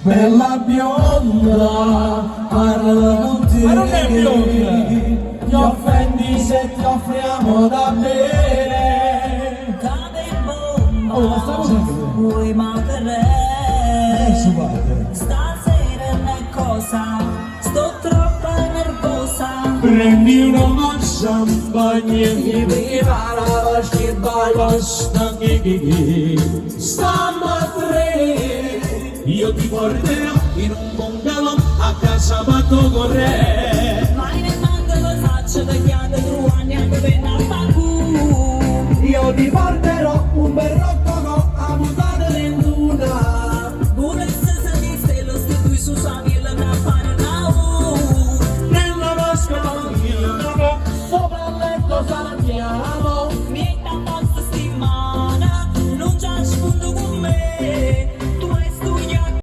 Bella bionda, parlo con te. Ma non è bionda! Ti offendi se ti offriamo da bere. Cade bomba, Oh, ma stavo sentendo. vuoi ma che Adesso guarda. Stasera è una cosa, sto troppo nervosa. Prendi una champagne e viva la basta che Stamattina io ti porterò in un bungalow a casa Pato Corre. Ma ne manco lo faccio perché hanno due anni anche per una Io ti porterò un bel rock.